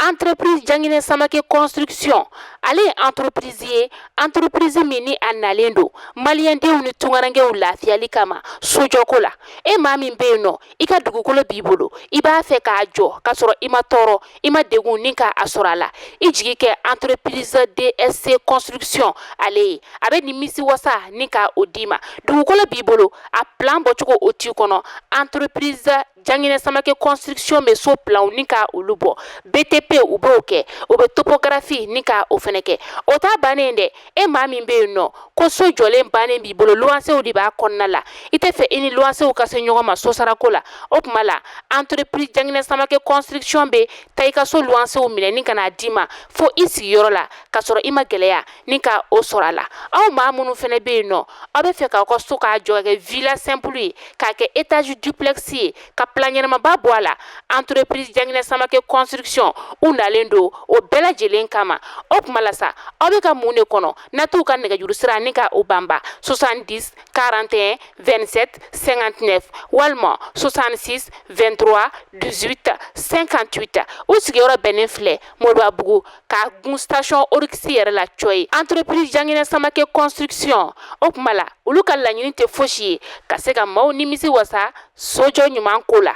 Entreprise Janginɛ Samake Construction, ale ye entreprise ye, entreprise min ni a nalen don maliyɛndenw ni tunkarankew lafiyali kama sojɔko la. E maa min bɛ yen nɔ, i ka dugukolo b'i bolo, i b'a fɛ k'a jɔ k'a sɔrɔ i ma tɔɔrɔ, i ma degun ni k'a sɔrɔ a la, i jigi kɛ entreprise DSC Construction ale ye. A bɛ nimisi wasa ni ka o d'i ma. Dugukolo b'i bolo, a plan bɔcogo o t'i kɔnɔ, entreprise Janginɛ Samake Construction bɛ so planw ni ka olu bɔ. BTP u b'o kɛ, u bɛ topographie ni ka o fɛnɛ kɛ. O t'a bannen dɛ. E maa min bɛ yen nɔ ko so jɔlen bannen b'i bolo, luwansew de b'a kɔnɔna la, i tɛ fɛ i ni luwansew ka se ɲɔgɔn ma sosarako la, o tuma la entreprise Janginɛ Samake Construction bɛ taa i ka so luwansew minɛ ni ka n'a d'i ma fo i sigiyɔrɔ la, k'a sɔrɔ i ma gɛlɛya ni ka o sɔrɔ a la. Aw maa minnu fɛnɛ bɛ yen nɔ, aw bɛ fɛ k'aw ka so k'a jɔ ka kɛ villa simple ye, k'a kɛ étage duplex ye, ka plan ɲɛnamaba bɔ a la, entreprise Janginɛ Samake Construction u nalen don o bɛɛ lajɛlen kama. O tuma la sa, aw bɛ ka mun de kɔnɔ? Na t'u ka nɛgɛjuru sira ni ka o banba 70 41 27 59 walima 66 23 18 58. U sigiyɔrɔ bɛnnen filɛ Moribabugu ka gun station Oryx yɛrɛ la cɔyi. Entreprise Janginɛ Samake Construction, o tuma la olu ka laɲini tɛ fosi ye ka se ka maaw nimisi wasa sojɔ ɲuman ko la.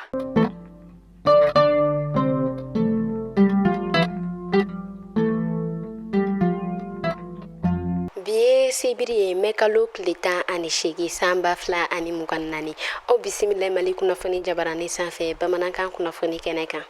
Bi ye sibiri ye, mɛ kalo tile 18 san 2024. Aw bisimila Mali kunnafoni jabarani sanfɛ, bamanankan kunnafoni kɛnɛ kan.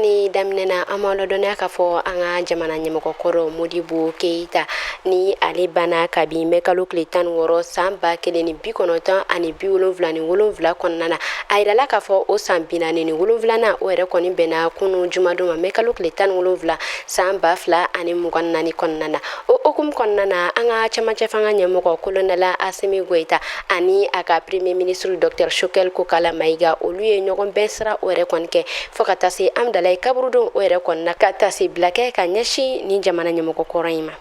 Ni daminɛna, an b'a ladɔnniya k'a fɔ an ka jamana ɲɛmɔgɔ kɔrɔ Modibo Keyita ni ale banna kabi mɛ kalo tile 16 san 1977 kɔnɔna na. A yirala k'a fɔ o san 47nan o yɛrɛ kɔni bɛnna kunu jumadon ma, mɛ kalo tile 17 san 2024 kɔnɔna na. O hukumu kɔnɔna na, an ka cɛmancɛ fanga ɲɛmɔgɔ kolonɛla Asimi Goyita ani a ka premier ministre docteur Choguel Kokala Mayiga, olu ye ɲɔgɔn bɛn sira o yɛrɛ kɔni kɛ fo ka taa se Amdalayi kaburudon o yɛrɛ kɔni na, ka taasibila kɛ ka ɲɛsin nin jamana ɲɛmɔgɔ kɔrɔ in ma.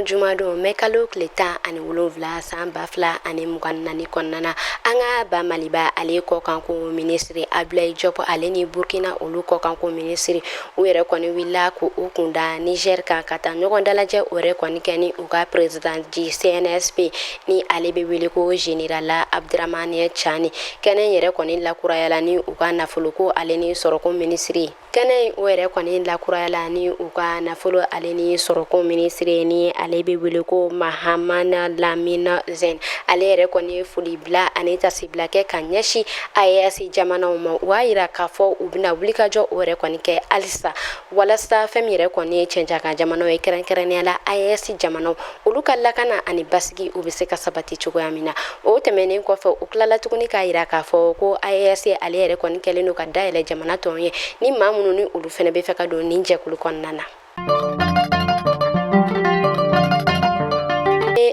Jumadon mɛ kalo tile 17 san 2024 kɔnɔna na, an ka ba Maliba ale kɔkanko minisiri Abulayi Jɔp ale ni Burkina olu kɔkanko minisiri, u yɛrɛ kɔni wulila k'u kunda Niger kan ka taa ɲɔgɔn dalajɛ o yɛrɛ kɔni kɛ ni u ka président du CNSP ni ale bɛ wele ko général Abdramane Tchani. Kɛnɛ yɛrɛ kɔni lakurayala ni u ka nafoloko ale ni sɔrɔko minisiri. Kɛnɛ in o yɛrɛ kɔni lakurayala ni u ka nafolo ale ni sɔrɔko minisiri ni ale bɛ wele ko Mahamane Lamine Zeine. Ale yɛrɛ kɔni ye foli bila ani tasibila kɛ ka ɲɛsin AES jamanaw ma. U b'a yira k'a fɔ u bɛna wulikajɔ o yɛrɛ kɔni kɛ halisa walasa fɛn min yɛrɛ kɔni ye cɛncɛnkan jamanaw ye, kɛrɛnkɛrɛnnenya la AES jamanaw, olu ka lakana ani basigi u bɛ se ka sabati cogoya min na. O tɛmɛnen kɔfɛ, u tilala tuguni k'a yira k'a fɔ ko AES ale yɛrɛ kɔni kɛlen don ka dayɛlɛ jamana tɔw ye ni maa minnu ni olu fana bɛ fɛ ka don nin jɛkulu kɔnɔna na.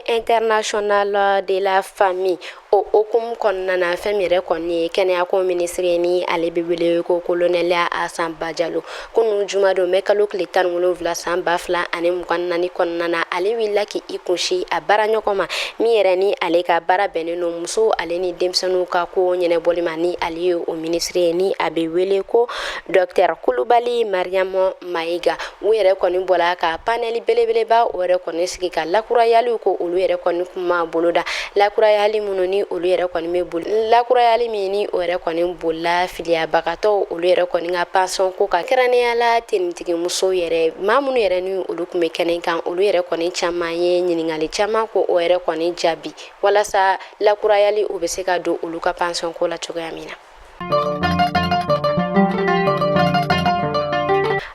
International de la famille o hukumu kɔnɔna na, fɛn min yɛrɛ kɔni ye kɛnɛyako minisiri ni ale bɛ wele ko kolonɛli Asan Bajalo, kunun jumadon mɛ kalo tile 17 san 2024 kɔnɔna na, ale wulila k'i kunsin a baara ɲɔgɔn ma min yɛrɛ ni ale ka baara bɛnnen don musow ale ni denmisɛnninw ka ko ɲɛnabɔli ma, ni ale ye o minisiri ye ni a bɛ wele ko docteur Kulubali Mariam Mayiga. U yɛrɛ kɔni bɔra ka panɛli belebeleba o yɛrɛ kɔni sigi ka lakurayaliw ko olu yɛrɛ kɔni kuma boloda, lakurayali minnu ni olu yɛrɛ kɔni bɛ boli, lakurayali min ni o yɛrɛ kɔni bolila filiyabagatɔw olu yɛrɛ kɔni ka pansɔn ko kan, kɛrɛnnenya la tenitigi musow yɛrɛ. Maa minnu yɛrɛ ni olu tun bɛ kɛnɛ kan, olu yɛrɛ kɔni caman ye ɲininkali caman ko o yɛrɛ kɔni jaabi walasa lakurayali o bɛ se ka don olu ka pansɔn ko la cogoya min na.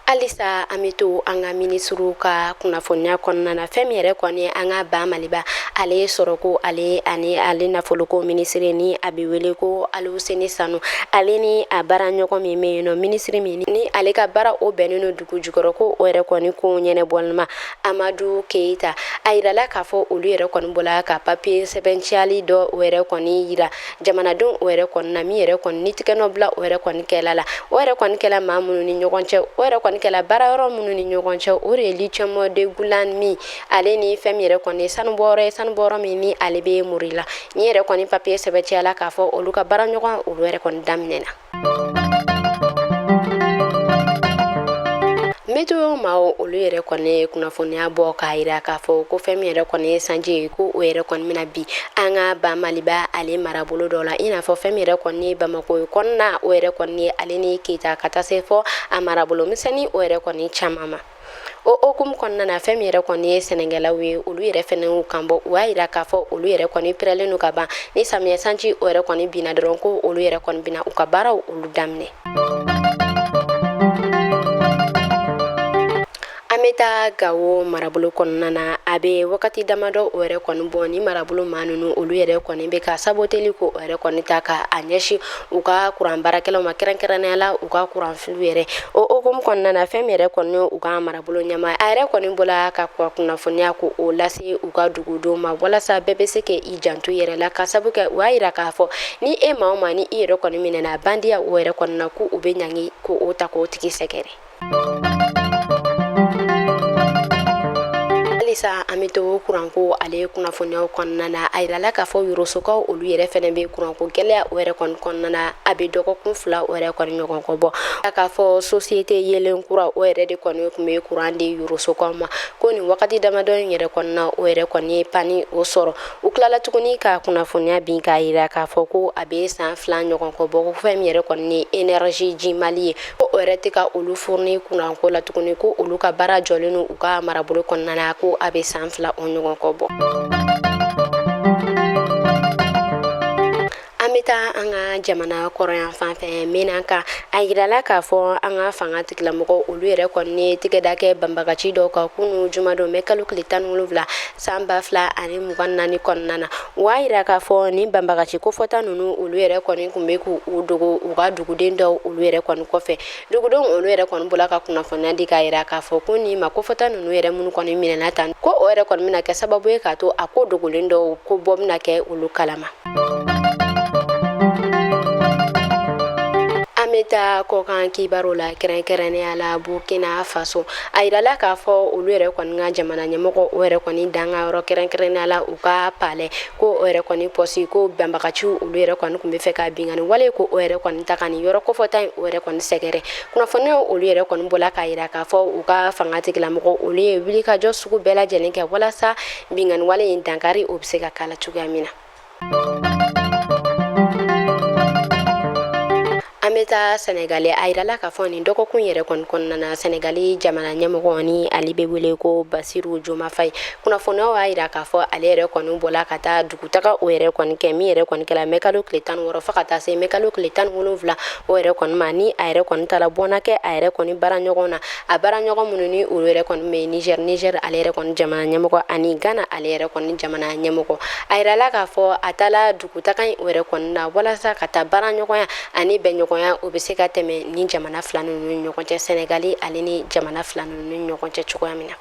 Halisa an bɛ to an ka minisiriw ka kunnafoniya kɔnɔna na. Fɛn min yɛrɛ kɔni an ka ba Maliba ale ye sɔrɔko ale ani ale nafoloko minisiri ni a bɛ wele ko Aluseni Sanu, ale ni a baara ɲɔgɔn min bɛ yen nɔ, minisiri min ni ale ka baara o bɛnnen don dugu jukɔrɔ ko o yɛrɛ kɔni ko ɲɛnabɔli ma, Amadu Keyita, a yirala k'a fɔ olu yɛrɛ kɔni bɔla ka papiye sɛbɛnciyali dɔ o yɛrɛ kɔni yira jamanadenw o yɛrɛ kɔni na, min yɛrɛ kɔni ni tigɛnɔ bila o yɛrɛ kɔni kɛla la, o yɛrɛ kɔni kɛla maa minnu ni ɲɔgɔn cɛ, o yɛrɛ kɔni kɛla. kɛla baara yɔrɔ minnu ni ɲɔgɔn cɛ, o de ye lithium de Goulamina ale ni fɛn min yɛrɛ kɔni ye sanubɔyɔrɔ ye, sanubɔyɔrɔ min ni ale bɛ Morila. Nin yɛrɛ kɔni papiye sɛbɛntiyala k'a fɔ olu ka baara ɲɔgɔn olu yɛrɛ kɔni daminɛna. Météo maaw olu yɛrɛ kɔni ye kunnafoniya bɔ k'a yira k'a fɔ ko fɛn min yɛrɛ kɔni ye sanji ye, ko o yɛrɛ kɔni bɛna bin an ka ba Maliba ale marabolo dɔ la, i n'a fɔ fɛn min yɛrɛ kɔni ye Bamakɔ ye kɔnɔna, o yɛrɛ kɔni ye ale ni Kita, ka taa se fɔ a marabolo misɛnnin o yɛrɛ kɔni caman ma. O hukumu kɔnɔna na, fɛn min yɛrɛ kɔni ye sɛnɛkɛlaw ye, olu yɛrɛ fɛnɛ y'u kan bɔ. U y'a yira k'a fɔ olu yɛrɛ kɔni pɛrɛlen don ka ban, ni samiyɛ sanji o yɛrɛ kɔni binna dɔrɔn, ko olu yɛrɛ kɔni bɛna u ka baaraw olu daminɛ. An bɛ taa Gawo marabolo kɔnɔna na. A bɛ wagati damadɔ o yɛrɛ kɔni bɔ, ni marabolo maa ninnu olu yɛrɛ kɔni bɛ ka saboteli ko o yɛrɛ kɔni ta ka a ɲɛsin u ka kuran baarakɛlaw ma, kɛrɛnkɛrɛnnenya la u ka kuran filiw yɛrɛ. O hukumu kɔnɔna na, fɛn min yɛrɛ kɔni u ka marabolo ɲɛmaa, a yɛrɛ kɔni bɔla ka kunnafoniya ko o lase u ka dugudenw ma, walasa bɛɛ bɛ se k'i janto i yɛrɛ la, ka sabu kɛ u y'a yira k'a fɔ ni e maa o maa ni i yɛrɛ kɔni minɛna bandiya o yɛrɛ kɔni na, ko u bɛ ɲangi ko o ta k'o tigi sɛgɛrɛ. Halisa an bɛ to kuranko ale kunnafoniyaw kɔnɔna na. A yirala k'a fɔ Yorosokaw olu yɛrɛ fɛnɛ bɛ kuranko gɛlɛya o yɛrɛ kɔni kɔnɔna na, a bɛ dɔgɔkun 2 o yɛrɛ kɔni ɲɔgɔn kɔ bɔ. K'a fɔ société yelen kura o yɛrɛ de kɔni tun bɛ kuran di Yorosokaw ma, ko nin wagati damadɔ in yɛrɛ kɔnɔna, o yɛrɛ kɔni ye panne o sɔrɔ. U tilala tuguni ka kunnafoniya bin k'a yira k'a fɔ ko a bɛ san 2 ɲɔgɔn kɔ bɔ, ko fɛn min yɛrɛ kɔni ye énergie du Mali ye, ko o yɛrɛ tɛ ka olu fourni kuranko la tuguni, ko olu ka baara jɔlen don u ka marabolo kɔnɔna na, ko a bɛ san 2 o ɲɔgɔn kɔ bɔ. An bɛ taa an ka jamana kɔrɔn fan fɛ Menaka. A yirala k'a fɔ an ka fanga tigilamɔgɔw olu yɛrɛ kɔni ye tigɛda kɛ banbagaci dɔw kan kunun jumadon mɛ kalo tile 17 san 2024 kɔnɔna na. U y'a yira k'a fɔ ni banbagaci kofɔta ninnu olu yɛrɛ kɔni tun bɛ k'u dogo u ka duguden dɔw olu yɛrɛ kɔni kɔfɛ. Dugudenw olu yɛrɛ kɔni bɔla ka kunnafoniya di k'a yira k'a fɔ ko ni ma kofɔta ninnu yɛrɛ minnu kɔni minɛna tan, ko o yɛrɛ kɔni bɛna kɛ sababu ye k'a to a ko dogolen dɔw ko bɔ bɛna kɛ olu kalama. An bɛ taa kɔkan kibaru la, kɛrɛnkɛrɛnnenya la Burkina Faso. A yirala k'a fɔ olu yɛrɛ kɔni ka jamana ɲɛmɔgɔ o yɛrɛ kɔni danga yɔrɔ, kɛrɛnkɛrɛnnenya la u ka palais, ko o yɛrɛ kɔni pɔsi, ko banbagaciw olu yɛrɛ kɔni tun bɛ fɛ ka binkanni wale ko o yɛrɛ kɔni ta ka nin yɔrɔ kofɔta in o yɛrɛ kɔni sɛgɛrɛ. Kunnafoniyaw olu yɛrɛ kɔni bɔla k'a yira k'a fɔ u ka fanga tigilamɔgɔ olu ye wulikajɔ sugu bɛɛ lajɛlen kɛ walasa binkanni wale in dankari o bɛ se ka k'a la cogoya min na. An bɛ taa Sɛnɛgali. A yirala k'a fɔ nin dɔgɔkun yɛrɛ kɔni kɔnɔna na, Sɛnɛgali jamana ɲɛmɔgɔ ni ale bɛ wele ko Basiru Joma Fayi, kunnafoniyaw y'a yira k'a fɔ ale yɛrɛ kɔni bɔla ka taa dugutaga o yɛrɛ kɔni kɛ, min yɛrɛ kɔni kɛla mɛ kalo tile 16 fo ka taa se mɛ kalo tile 17 o yɛrɛ kɔni ma. Ni a yɛrɛ kɔni taara bɔnna kɛ a yɛrɛ kɔni baara ɲɔgɔn na, a baara ɲɔgɔn minnu ni olu yɛrɛ kɔni bɛ Niger, Niger ale yɛrɛ kɔni jamana ɲɛmɔgɔ, ani Ghana ale yɛrɛ kɔni jamana ɲɛmɔgɔ. A yirala k'a fɔ a taala dugutaga in o yɛrɛ kɔni na walasa ka taa baara ɲɔgɔnya ani bɛnɲɔgɔnya o bɛ se ka tɛmɛ ni jamana fila ninnu ni ɲɔgɔn cɛ, Sɛnɛgali ale ni jamana fila ninnu ni ɲɔgɔn cɛ cogoya min na.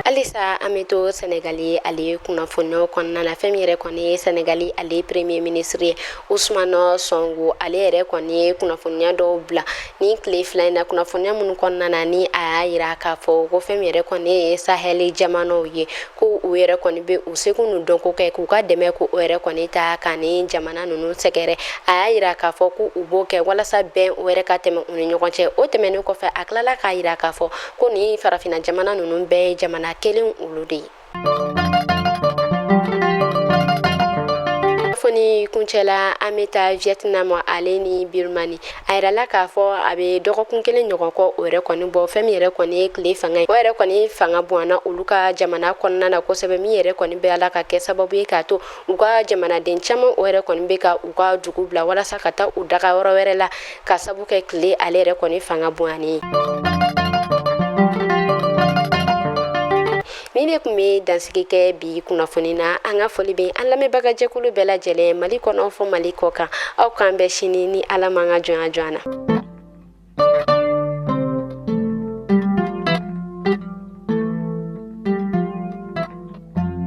Halisa an bɛ to Sɛnɛgali ale kunnafoniyaw kɔnɔna na. Fɛn min yɛrɛ kɔni ye Sɛnɛgali ale premier ministre ye, Ousmane Sonko, ale yɛrɛ kɔni ye kunnafoniya dɔw bila nin tile 2 in na, kunnafoniya minnu kɔnɔna na ni a y'a yira k'a fɔ ko fɛn min yɛrɛ kɔni ye Sahel jamanaw ye, ko u yɛrɛ kɔni bɛ u seko n'u dɔnko kɛ k'u ka dɛmɛ ko o yɛrɛ kɔni ta ka ni jamana ninnu sɛgɛrɛ. A y'a yira k'a fɔ ko u b'o kɛ walasa bɛn o yɛrɛ ka tɛmɛ u ni ɲɔgɔn cɛ. O tɛmɛnen kɔfɛ, a tilala k'a yira k'a fɔ ko ni farafinna jamana ninnu bɛɛ ye jamana kelen olu de ye. Kunnafoni kuncɛla, an bɛ taa Vietnam ale ni Birmanie. A yirala k'a fɔ a bɛ dɔgɔkun kelen ɲɔgɔn kɔ o yɛrɛ kɔni bɔ, fɛn min yɛrɛ kɔni ye tile fanga ye, o yɛrɛ kɔni fanga bonyana olu ka jamana kɔnɔna na kosɛbɛ, min yɛrɛ kɔni bɛ ala ka kɛ sababu ye k'a to u ka jamanaden caman o yɛrɛ kɔni bɛ ka u ka dugu bila walasa ka taa u daga yɔrɔ wɛrɛ la, ka sabu kɛ tile ale yɛrɛ kɔni fanga bonyani ye. Nin de tun bɛ dansigi kɛ bi kunnafoni na. An ka foli bɛ an lamɛnbagajɛkulu bɛɛ lajɛlen, Mali kɔnɔ fɔ Mali kɔ kan. Aw k'an bɛn sini ni Ala m'an ka jɔnya jɔ an na.